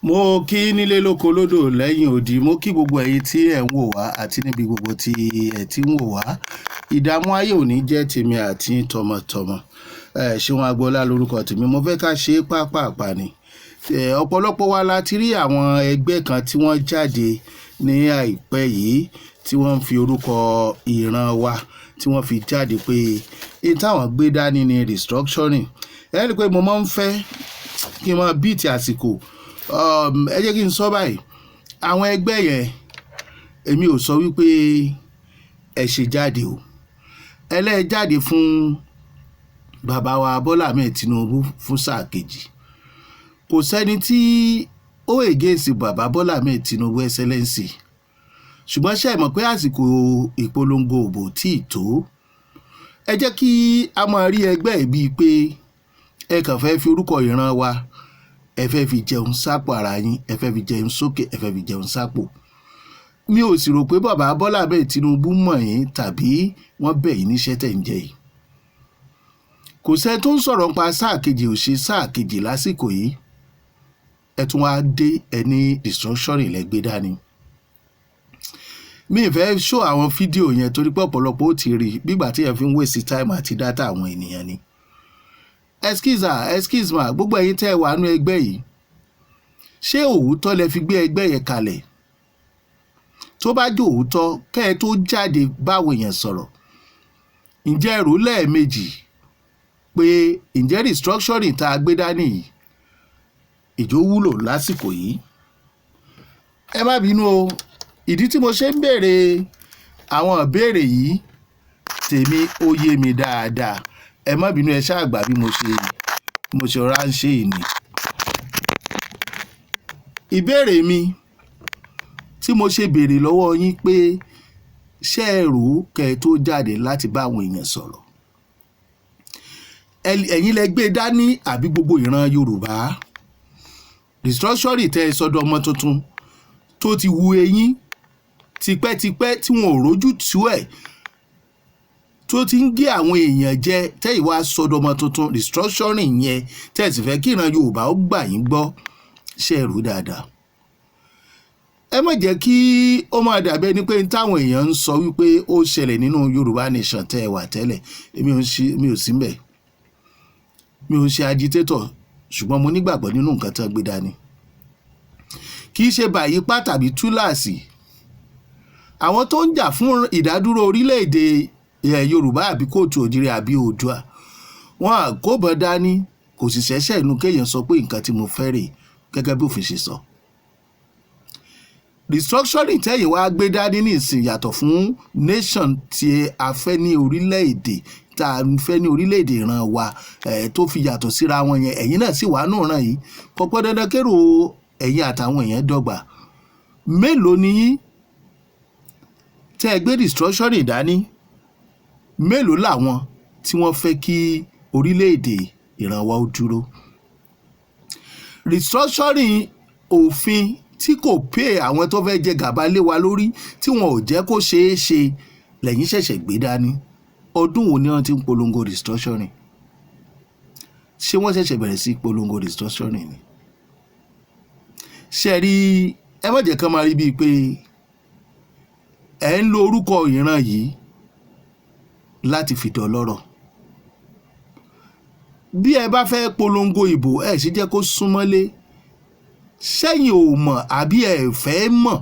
Mo kí nílé lóko lódò lẹ́yìn odi. Mo kí gbogbo ẹ̀yin tí ẹ̀ ń wò wá àti níbi gbogbo tí ẹ̀ ti ń wò wá. Ìdààmú ayé ò ní jẹ́ tèmi àti yín tọmọtọmọ. Ẹ Ṣeun Agboola lórúkọ tèmi. Mo fẹ́ ká ṣe é pápápá ni. Ọ̀pọ̀lọpọ̀ wa la ti rí àwọn ẹgbẹ́ kan tí wọ́n jáde ní àìpẹ́ yìí tí wọ́n ń fi orúkọ ìran wa tí wọ́n fi jáde pé èyí táwọn gbé dání ni restructuring. Ẹ rí i pé mo máa ń fẹ́ kí n máa beat àsìkò. Ẹ jẹ́ kí n sọ báyìí. Àwọn ẹgbẹ́ yẹn, èmi ò sọ wípé ẹ ṣe jáde o. Ẹlẹ́ jáde fún bàbá wa Bọ́lá Ahmed Tinubu fún sáà kejì. Kò sẹ́ni tí ó against bàbá Bọ́lá Ahmed Tinubu, Excellency. Ṣùgbọ́n ṣé ẹ mọ̀ pé àsìkò ìpolongo òbò tí ì tó? Ẹ jẹ́ kí a máa rí ẹgbẹ́ yìí bíi pé ẹ kàn fẹ́ fi orúkọ ìran wa, ẹ fẹ́ fi jẹun sápò ara yín, ẹ fẹ́ fi jẹun sókè, ẹ fẹ́ fi jẹun sápò. Mi ò sì rò pé bàbá Bọ́lá Ahmed Tinubu mọ̀ yín tàbí wọ́n bẹ̀ yín níṣẹ́ tẹ̀ ń jẹ yìí. Kò sẹ́ni tó ń sọ̀rọ̀ nípa sáà kejì ò ṣe sáà kejì lásìkò yìí. Ẹ tún wá dé, ẹ ní restructuring lẹ gbé dání. Mi ì fẹ́ show àwọn fídíò yẹn torí pé ọ̀pọ̀lọpọ̀ ó ti rí bígbà tí ẹ fi ń waste time àti data àwọn ènìyàn ni. Excuse ah, excuse ma, gbogbo ẹ̀yin tẹ́ ẹ wà nínú ẹgbẹ́ yìí, ṣé òótọ́ lẹ fi gbé ẹgbẹ́ yẹn kalẹ̀? Tó bá jẹ́ òótọ́, kẹ́ ẹ tó jáde báwọn èèyàn sọ̀rọ̀, ǹjẹ́ ẹ rò lẹ́ẹ̀mejì pé ǹjẹ́ restructuring tá a gbé dání yìí ìjọ wúlò lásìkò yìí? Ẹ má bínú o. Ìdí tí mo ṣe ń béèrè àwọn ìbéèrè yìí, tèmi ó yé mi dáadáa. Ẹ má bínú, ẹ ṣáà gbà bí mo ṣe ránṣẹ́ yìí ni. Ìbéèrè mi tí mo ṣe béèrè lọ́wọ́ yín pé ṣé ẹ rò ó kẹ́ ẹ tó jáde láti bá àwọn èèyàn sọ̀rọ̀? Ẹ̀yin lẹ gbé dání àbí gbogbo ìran Yorùbá? Restructuring tẹ́ ẹ sọ́dọ̀ ọmọ tuntun tó ti wu eyín tipẹ́tipẹ́ tí wọn ò rójú tú ẹ̀, tó ti ń gé àwọn èèyàn jẹ, tẹ́ ìwà sọ́dọ̀ ọmọ tuntun restructuring yẹn, tẹ́ ẹ sì fẹ́ kí ìran Yorùbá ó gbà yín gbọ́, ṣé ẹ rò dáadáa? Ẹ má jẹ́ kí ó máa dàbí ẹni pé táwọn èèyàn ń sọ wípé ó ṣẹlẹ̀ nínú Yorùbá Nation tẹ́ ẹ wà tẹ́lẹ̀. Èmi ò ń ṣe, mi ò sí mbẹ̀, mi ò ń ṣe agitator, ṣùgbọ́n mo nígbàgbọ́ nínú nǹkan tí wọ́n gbé dání. Kì í ṣe báyìí pá tàbí túláàsì. Àwọn tó ń jà fún ìdádúró orílẹ̀-èdè Yorùbá àbí kóòtù òjìrì àbí Oòduà, wọn à kóbọn dání. Kò sì ṣẹ̀ṣẹ̀ inú kéèyàn sọ pé nǹkan tí mo fẹ́ rèé gẹ́gẹ́ bí òfin ṣe sọ. Restructuring tẹ́yìn wá gbé dání nísìn yàtọ̀ fún nation tí a fẹ́ ní orílẹ̀-èdè tá a fẹ́ ní orílẹ̀-èdè ìran wa tó fi yàtọ̀ síra wọn yẹn. Ẹ̀yin náà sì wà nù ìran yìí. Kò pọn dandan kérò ẹ̀yin àtàwọn èèyàn dọ́gba. Mélòó ni yín tẹ́ ẹ gbé restructuring dání? Mélòó làwọn tí wọ́n fẹ́ kí orílẹ̀-èdè ìran wa ó dúró? Restructuring òfin tí kò pè àwọn tó fẹ́ jẹ gàba lé wa lórí, tí wọn ò jẹ́ kó ṣeé ṣe, lẹ́yìn ṣẹ̀ṣẹ̀ gbé dání. Ọdún wo ni wọ́n ti ń polongo restructuring? Ṣé wọ́n ṣẹ̀ṣẹ̀ bẹ̀rẹ̀ sí polongo restructuring ni? Ṣe rí, ẹ má jẹ́ kán máa rí bíi pé ẹ̀ ń lo orúkọ ìran yìí láti fi dọlọ́rọ̀. Bí ẹ bá fẹ́ polongo ìbò, ẹ sì jẹ́ kó súnmọ́lé sẹ́yìn. Ò mọ̀ àbí ẹ fẹ́ mọ̀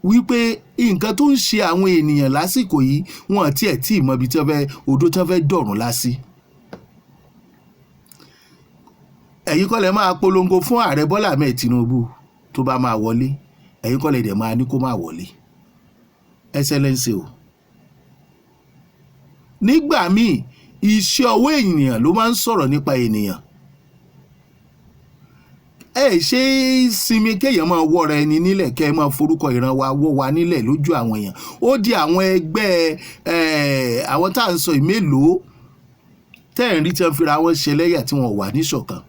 wípé nǹkan tó ń ṣe àwọn ènìyàn lásìkò yìí, wọn tiẹ̀ tí ì mọ ibi tí wọ́n fẹ́ odò tí wọ́n fẹ́ dọ̀rùn lásì. Ẹ̀yin kọ́ lẹ máa polongo fún Ààrẹ Bọ́lá Ahmed Tinubu tó bá máa wọlé. Ẹ̀yin kọ́ lẹ dẹ̀ máa ní kó máa wọlé. Excellency o, nígbà míì, iṣẹ́ ọwọ́ ènìyàn ló máa ń sọ̀rọ̀ nípa ènìyàn. Ẹ ṣe é sinmi kéèyàn máa wọ́ra ẹni nílẹ̀, kẹ́ ẹ máa forúkọ ìran wa wọ́ wa nílẹ̀ lójú àwọn èèyàn. Ó di àwọn ẹgbẹ́ àwọn tá à ń sọ ìmélòó tẹ́ ẹ̀ ń rí tí wọ́n fira wọn ṣẹlẹ́yà tí wọ́n wà níṣọ̀kan.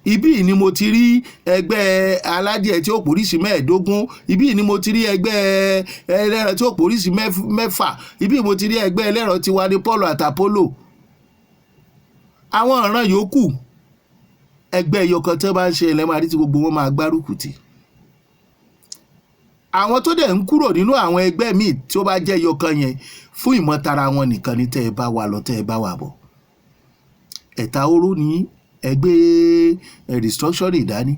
Ibí ni mo ti rí ẹgbẹ́ aládìẹ tí ó póríṣi 15. Ibí ni mo ti rí ẹgbẹ́ ẹlẹ́ran tí ó póríṣi 6. Ibí mo ti rí ẹgbẹ́ ẹlẹ́ran tiwa ní Paul àti Apollo. Àwọn ìran yòókù Ẹgbẹ́ ẹyọ kan tí wọ́n bá ń ṣe ẹlẹ́ máa rí tí gbogbo wọn máa gbárùkù tì. Àwọn tó dẹ̀ ń kúrò nínú àwọn ẹgbẹ́ míì tí ó bá jẹ́ ẹyọ kan yẹn, fún ìmọ̀tara wọn nìkan ni. Tẹ́ ẹ bá wà lọ, tẹ́ ẹ bá wà bọ̀, ẹ̀ta oró ní ẹgbẹ́ restructuring dání.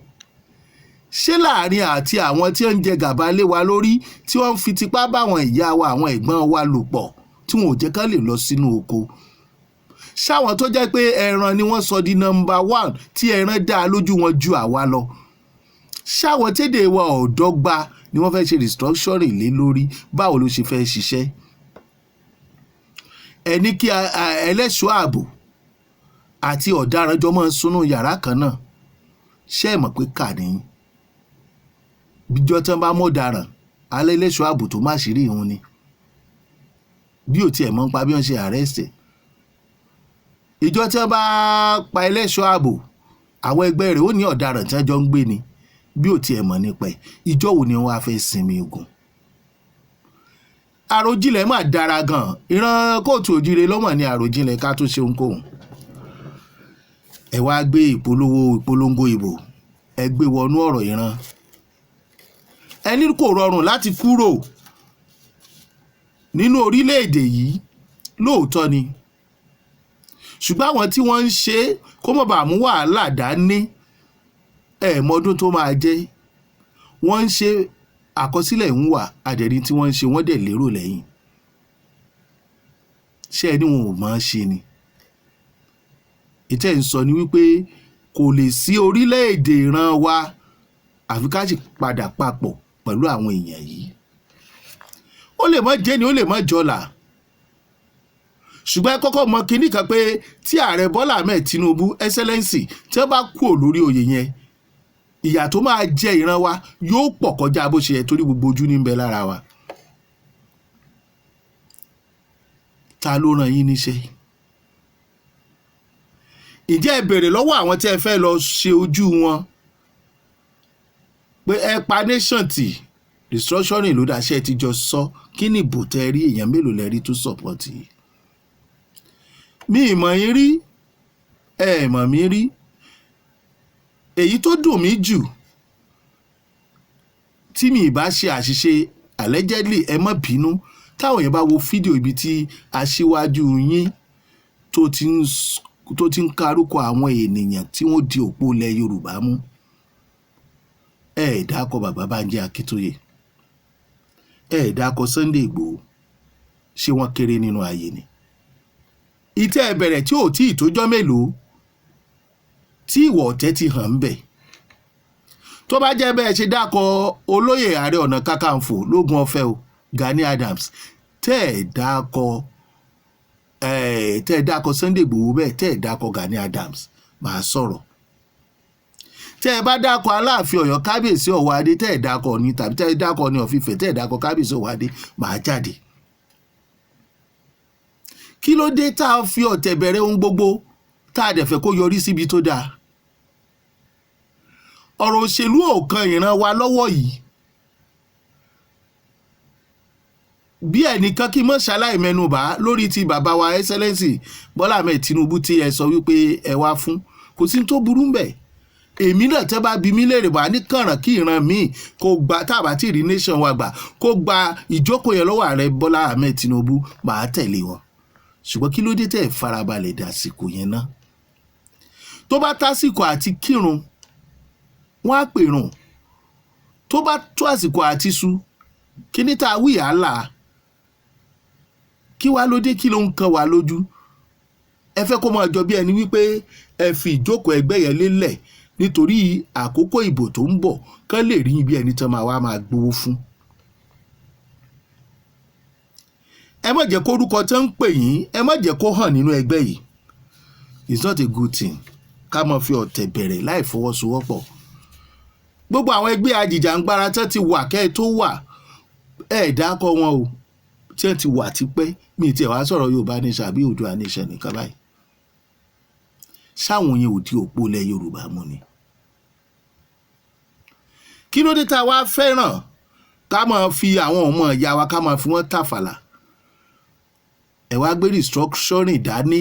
Ṣé láàrin àti àwọn tí ń jẹ gàba lé wa lórí, tí wọ́n ń fi tipá báwọn ìyá wa, àwọn ẹ̀gbọ́n wa lò pọ̀, tí wọn ò jẹ́ ká lè lọ sínú oko, ṣáwọn tó jẹ́ pé ẹran ni wọ́n sọ di number one, tí ẹran dá lójú wọn ju àwa lọ, ṣáwọn tédè wa ò dọ́gba ni wọ́n fẹ́ ṣe restructuring lé lórí? Báwo ló ṣe fẹ́ ṣiṣẹ́? Ẹni kí ẹlẹ́ṣọ́ ààbò àti ọ̀daràn jọ máa ń sunú yàrá kan náà, ṣé ẹ mọ̀ pé kà ní bíjọ́ tán bá mọ̀ ọ̀daràn alẹ́, ẹlẹ́ṣọ́ ààbò tó má ṣírí ìhun ni, bí ò tiẹ̀ mọ̀ ń pa bí wọ́n ṣe arrest ẹ̀. Ìjọ tí wọ́n bá pa ẹlẹ́ṣọ́ ààbò, àwọn ẹgbẹ́ rẹ̀ ó ní ọ̀daràn tí wọ́n jọ ń gbé ni, bí ò tiẹ̀ mọ̀ nípa ẹ̀. Ìjọ wo ni wọ́n á fẹ́ sinmi ogun? Àròjinlẹ̀ mà dára gan. Ìran kóòtù òjìrè lọ́mọ̀ ní àròjinlẹ̀ ká tó ṣe ohunkóhun. Ẹ wá gbé ìpolówó, ìpolongo ìbò, ẹ gbé wọnú ọ̀rọ̀ ìran. Ẹni kò rọrùn láti kúrò nínú orílẹ̀-èdè yìí, lóòótọ́ ni, ṣùgbọ́n àwọn tí wọ́n ń ṣe é kó má bàa mú wàhálà dání, ẹ̀ mọ́dún tó máa jẹ́ wọ́n ń ṣe. Àkọsílẹ̀ ń wà, àdẹ̀rí tí wọ́n ń ṣe, wọ́n dẹ̀ lérò lẹ́yìn. Ṣé ẹni wọn ò mọ̀ ọ́n ṣe ni? Ìtẹ́ ń sọ ni wípé kò lè sí orílẹ̀-èdè ìran wa àfi ká sì padà papọ̀ pẹ̀lú àwọn èèyàn yìí. Ó lè má jẹ́ ni, ó lè má jọlà, ṣùgbọ́n ẹ kọ́kọ́ mọ kinní kan pé tí Ààrẹ Bọ́lá Ahmed Tinubu, Excellency, tí wọ́n bá kúrò lórí oyè yẹn, ìyà tó máa jẹ ìran wa yóò pọ̀ kọjá bó ṣe yẹ, torí gbogbo ojú ní ń bẹ lára wa. Ta ló rán yín níṣẹ́? Ǹjẹ́ ẹ béèrè lọ́wọ́ àwọn tí ẹ fẹ́ lọ ṣe ojú wọn pé ẹ pa nation tì, restructuring ló dáṣẹ́ ti jọ sọ? Kí ni ìbò tẹ́ rí? Èèyàn mélòó lẹ rí tó support yìí? Mi ì mọ̀ yín rí, ẹ mọ̀ mí rí. Èyí tó dùn mí jù, tí mi ì bá ṣe àṣìṣe, allegedly, ẹ má bínú, táwọn èèyàn bá wo fídíò ibi tí aṣíwájú yín tó ti ń kárúkọ àwọn ènìyàn tí wọ́n di òpó ilẹ̀ Yorùbá mú, ẹ ẹ̀ dákọ̀ bàbá Bánjí Akíntóyè, ẹ ẹ̀ dákọ̀ Sunday Ìgbòho. Ṣé wọ́n kéré nínú ayé ni? Ìtẹ́ ẹ bẹ̀rẹ̀ tí ò tí ì tójọ́ mélòó tí ìwọ̀ ọ̀tẹ̀ ti hàn ń bẹ̀. Tó bá jẹ́ bẹ́ẹ̀ ṣe dákọ̀ olóyè Ààrẹ Ọ̀nà Kakanfò lógún ọ̀fẹ́ o, Gani Adams, tẹ́ ẹ̀ dákọ̀ Sunday Igboho bẹ́ẹ̀, tẹ́ ẹ̀ dákọ̀ Gani Adams, máa sọ̀rọ̀. Tẹ́ ẹ bá dákọ̀ Aláàfin Ọ̀yọ́, Kábíyèsí Ọ̀wọ́adé, tẹ́ ẹ̀ dákọ̀ ní, tàbí tẹ́ ẹ dákọ̀ ní ọ̀fìfẹ́, tẹ́ ẹ̀ dákọ̀ Kábíyèsí Ọ̀wọ́adé, máa jáde. Kí ló dé tá a fi ọ̀tẹ̀ bẹ̀rẹ̀ ohun gbogbo, tá a dẹ̀ fẹ́ kó yọrí síbi tó dáa? Ọ̀rọ̀ òṣèlú ò kan ìran wa lọ́wọ́ yìí. Bí ẹnìkan kí mọ̀ ṣaláì mẹ́nubà lórí ti bàbá wa Excellency Bọ́lá Ahmed Tinubu tí ẹ sọ wípé ẹ wá fún, kò sí tó burú mbẹ̀. Èmi náà, tẹ́ bá bi mí léèrè wà ní kànràn kí ìran míì kó gba, tábà tí rí nation wa gbà, kó gba ìjókòó yẹn lọ́wọ́ Ààrẹ Bọ́lá Ahmed Tinubu, màá tẹ̀lé wọn. Ṣùgbọ́n kí ló dé tẹ́ ẹ̀ farabalẹ̀ dàsìkò yẹn ná? Tó bá tásìkò àti kírun, wọ́n á pèrún. Tó bá tó àsìkò àti su kíní tá a wí àálà, kí wá ló dé? Kí ló ń kan wá lójú? Ẹ fẹ́ kó máa jọ bí ẹni wípé ẹ fi ìjókòó ẹgbẹ́ yẹn lélẹ̀ nítorí àkókò ìbò tó ń bọ̀, kán lè rí bí ẹni tán máa wá máa gbowó fún. Ẹ má jẹ́ kórúkọ tó ń pè yín, ẹ má jẹ́ kó hàn nínú ẹgbẹ́ yìí. It's not a good thing ká máa fi ọ̀tẹ̀ bẹ̀rẹ̀ láì fọwọ́sowọ́pọ̀. Gbogbo àwọn ẹgbẹ́ ajìjàǹgbara tán ti wà kẹ́ ẹ tó wà, ẹ dákọ̀ wọn o, tí wọ́n ti wà tipẹ́. Mi tiẹ̀ wá sọ̀rọ̀ Yorùbá Nation àbí Oòduà Nation nìkan báyìí. Ṣáwọn yẹn ò di òpó ilẹ̀ Yorùbá mú ni? Kí ló dé tá a wá fẹ́ràn ká máa fi àwọn ọmọ ìyá wa, ká máa fi wọ́n tàfàlà? Ẹ wá gbé restructuring dání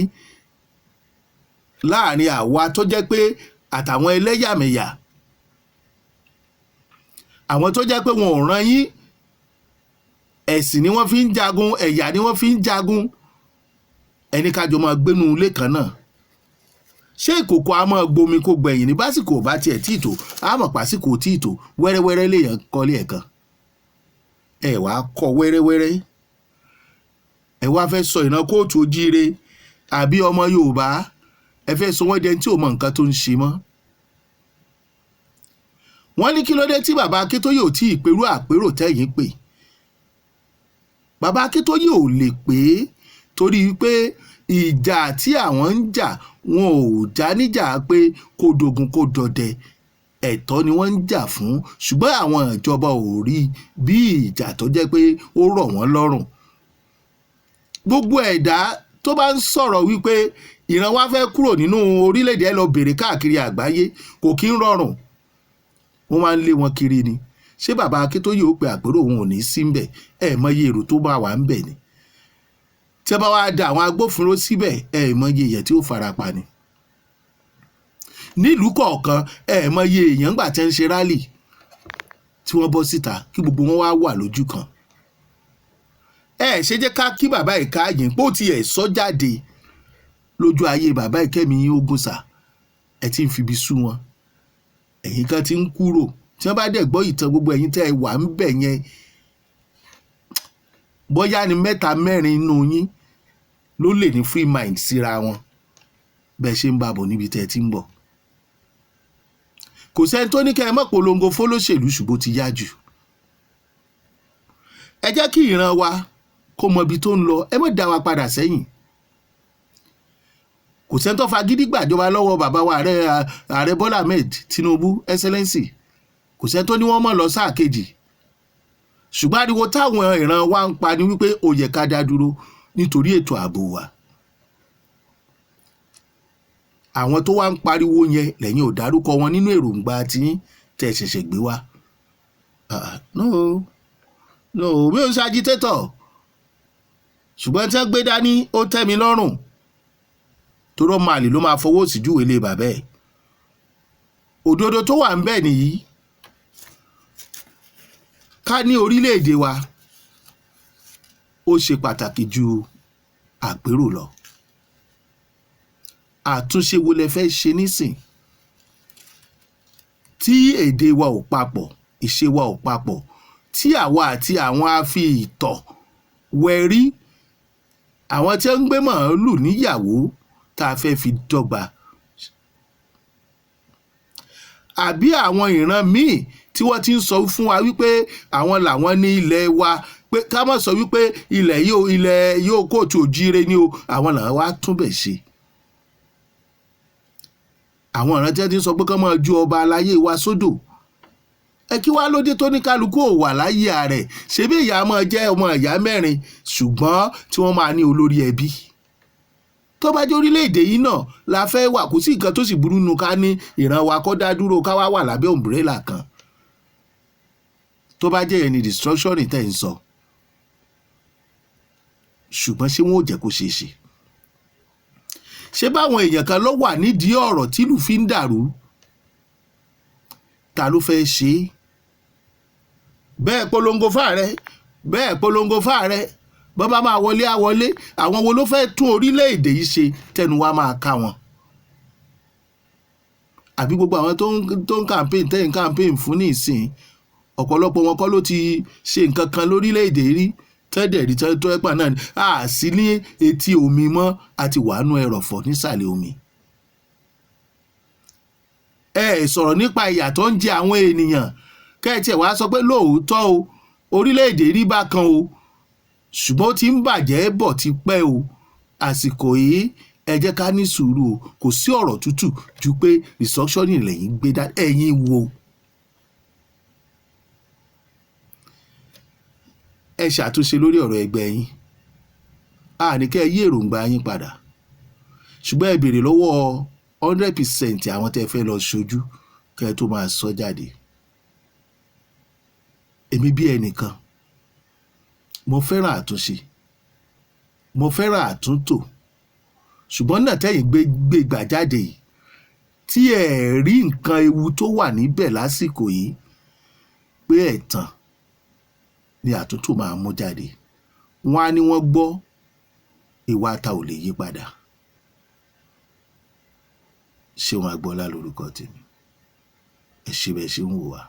láàrin àwa tó jẹ́ pé Àtàwọn ẹlẹ́yàmẹ̀yà, àwọn tó jẹ́ pé wọn ò ràn yín, ẹ̀sìn ni wọ́n fi ń jagun, ẹ̀yà ni wọ́n fi ń jagun, ẹni kájọ máa gbénu ilé kan náà. Ṣé ìkòkò a máa gbomi kó gbẹ̀yìn ní? Básìkò bá tiẹ̀ tí ì tó, a mọ̀ pásìkò tí ì tó. Wẹ́rẹ́wẹ́rẹ́ lèèyàn kọ́lé ẹ̀ kan, ẹ wàá kọ́ wẹ́rẹ́wẹ́rẹ́. Ẹ wá fẹ́ sọ ìran káàárọ̀ oòjíire àbí ọmọ Yorùbá, ẹ fẹ́ sọ wọ́n jẹun tí ò mọ nǹkan tó ń ṣe mọ́. Wọ́n ní kí ló dé tí bàbá Akíntóyè ò tí ì pẹ̀rú àpérò tẹ́yìn pè? Bàbá Akíntóyè ò lè pè é torí pé ìjà tí àwọn ń jà, wọn ò já níjà pé kó dogun kó dọdẹ. Ẹ̀tọ́ ni wọ́n ń jà fún, ṣùgbọ́n àwọn ìjọba ò rí bí ìjà tó jẹ́ pé ó rọ̀ wọ́n lọ́rùn. Gbogbo ẹ̀dá tó bá ń sọ̀rọ̀ wípé ìran wa fẹ́ kúrò nínú orílẹ̀-èdè, ẹ lọ bèrè káàkiri àgbáyé, kò kí ń rọrùn, wọ́n máa ń lé wọn kiri ni. Ṣé bàbá Akíntóyè ó pe àpérò, òun ò ní sí ńbẹ̀? Ẹ mọyì èrò tó bá wà ńbẹ̀ ni. Tí ẹ bá wá da àwọn agbófinró síbẹ̀, ẹ mọyì èèyàn tí ó farapa ni nílùú kọ̀ọ̀kan. Ẹ mọyì èèyàn ńgbà tí ń ṣe rally tí wọ́n bọ́ síta, kí gbogbo wọn wá wà lójú kan. Ẹ ṣe jẹ́ ká kí bàbá ìka yìí pé ó tiẹ̀ sọ jáde lójú ayé bàbá ìkẹ́mi ogun sà. Ẹ ti ń fibi sú wọn, ẹ̀yin kan ti ń kúrò. Tí wọ́n bá dẹ̀ gbọ́ ìtàn gbogbo ẹ̀yin tẹ́ ẹ wà ń bẹ̀ yẹn, bóyá ni mẹ́ta mẹ́rin nínú yín ló lè ní free mind síra wọn bẹ́ẹ̀ ṣe ń bá bọ̀ níbi tẹ́ ẹ ti ń bọ̀. Kò sẹ́ni tó ní kẹ́ ẹ mọ̀ polongo fólóṣèlú, ṣùgbọ́n ó ti yá jù. Ẹ jẹ́ kí ìran wa kó mọ ibi tó ń lọ, ẹ má dá wa padà sẹ́yìn. Kò sẹ́ni tó fagídí gbàjọba lọ́wọ́ bàbá wa Ààrẹ Bọ́lá Ahmed Tinubu, Excellency. Kò sẹ́ni tó ní wọ́n mọ̀ lọ sáà kejì, ṣùgbọ́n ariwo táwọn ìran wa ń pa ni wípé ó yẹ ká dá dúró nítorí ètò ààbò wa. Àwọn tó wá ń pariwo yẹn, lẹ́yìn ò dárúkọ wọn nínú èròǹgbà tí tẹ́ ṣẹ̀ṣẹ̀ gbé wá. No, no, mi ò ṣe agitator, ṣùgbọ́n tí wọ́n gbé dání, ó tẹ́ mi lọ́rùn, torí ọmọ àlè ló máa fọwọ́ sí júwèé lé bàbá ẹ̀. Òdodo tó wà ń bẹ̀ nìyí: ká ní orílẹ̀-èdè wa, ó ṣe pàtàkì ju àpérò lọ. Àtúnṣe wo lẹ fẹ́ ṣe nísìn tí èdè wa ò papọ̀, ìṣe wa ò papọ̀, tí àwa àti àwọn afi ìtọ̀ wẹ̀rí, àwọn tí ń gbé màálù níyàwó, tá a fẹ́ fi dọ́gba, àbí àwọn ìran míì tí wọ́n ti ń sọ fún wa wípé àwọn làwọn ní ilẹ̀ wa, pé ká má sọ wípé ilẹ̀ yóò, ilẹ̀ yóò káàárọ̀ oòjíire ni o, àwọn làwọn wá túnbẹ̀ ṣe? Àwọn ìran tí wọ́n ti ń sọ pé ká máa ju ọba aláyé wa sódò, ẹ kí wá lóde tó ní kálukú ò wà láyé rẹ̀? Ṣebí ìyá máa jẹ́ ọmọ ìyá mẹ́rin, ṣùgbọ́n tí wọ́n máa ní olórí ẹbí. Tó bá jẹ́ orílẹ̀-èdè yìí náà la fẹ́ wà, kò sí nǹkan tó sì burú nu ká ní ìran wa kó dá dúró, ká wá wà lábẹ́ umbrella kan. Tó bá jẹ́ yẹn ni destruction tẹ̀ ń sọ, ṣùgbọ́n ṣé wọ́n ò jẹ́ kó ṣeé ṣe? Ṣé báwọn èèyàn kan ló wà nídìí ọ̀rọ̀ tìlú fi ń dàrú? Ta ló fẹ́ ṣe é bẹ́ẹ̀? Polongo fáàrẹ bẹ́ẹ̀, polongo fáàrẹ, bọ́ bá máa wọlé, á wọlé. Àwọn wo ló fẹ́ tún orílẹ̀-èdè yìí ṣe tẹnu wa máa ká wọn? Àbí gbogbo àwọn tó ń campaign, tẹ́yìn campaign fún nísìn, ọ̀pọ̀lọpọ̀ wọn kọ́ ló ti ṣe nǹkan kan lórílẹ̀-èdè rí tẹ́lẹ̀ rí? Tó ẹ̀pà náà ni a sí ní etí omi mọ́, àti wàánu ẹrọ̀fọ̀ nísàlẹ̀ omi. Ẹ sọ̀rọ̀ nípa ìyà tó ń jẹ àwọn ènìyàn, kẹ́ẹ̀tì ẹ̀ wá sọ pé lóòótọ́ o, orílẹ̀-èdè rí bákan o, ṣùgbọ́n ó ti ń bàjẹ́ bọ̀ ti pẹ́ o. Àsìkò yìí, ẹ jẹ́ ká ní sùúrù o. Kò sí ọ̀rọ̀ tútù ju pé restructuring lẹ́yìn gbé dá ẹ̀yin wo. Ẹ ṣàtúnṣe lórí ọ̀rọ̀ ẹgbẹ́ yín. A ní kẹ́ ẹ yí èròǹgbà yín padà, ṣùgbọ́n ẹ béèrè lọ́wọ́ 100% àwọn tẹ́ ẹ fẹ́ lọ ṣojú kẹ́ ẹ tó máa sọ jáde. Èmi bí ẹnìkan, mo fẹ́ràn àtúnṣe, mo fẹ́ràn àtúntò, ṣùgbọ́n náà tẹ́yìn gbé gbé gbà jáde yìí Tí ẹ rí nǹkan ewu tó wà níbẹ̀ lásìkò yìí pé ẹ̀tàn ni àtúntò máa mú jáde, wọ́n á ní wọ́n gbọ́, ìwà ta ò lè yí padà. Ṣéun Agboola lórúkọ tèmi. Ẹ ṣé bẹ́ẹ̀ ṣe ń wò wá.